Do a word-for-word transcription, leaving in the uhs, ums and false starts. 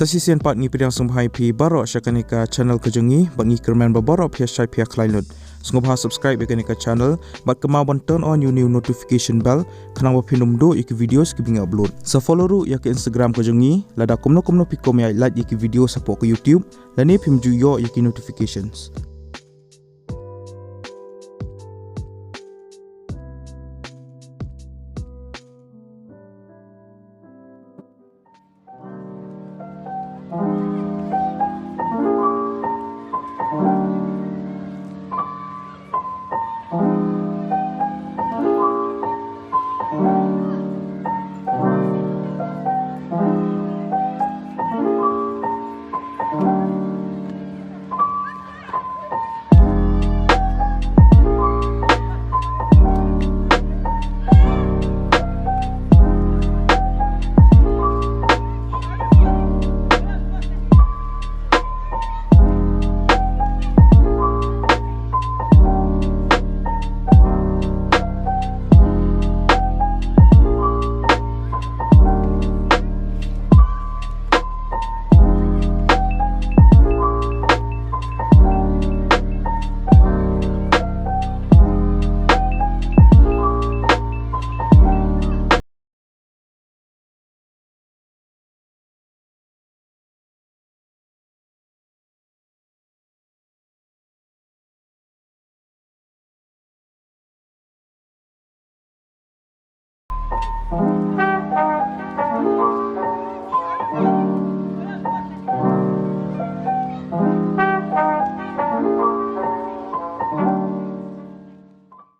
Sa shisien pat ngi pdiang sngewbha ïa phi baroh sha kane ka channel ka jong ngi, bad ngi kyrmen ba baroh phi ïa shait phi ïa khlaiñ lut. Sngewbha subscribe ïa kane ka channel bad kynmaw ban turn on ïa u new notification bell khnang ba phin ym duh ïa ki videos kiba ngi upload. Sa follow ruh ïa ka Instagram ka jong ngi, lada kumno kumno phi kwah ban ïa like ïa ki videos hapoh ka YouTube, lane phim ju ïoh ïa ki notifications.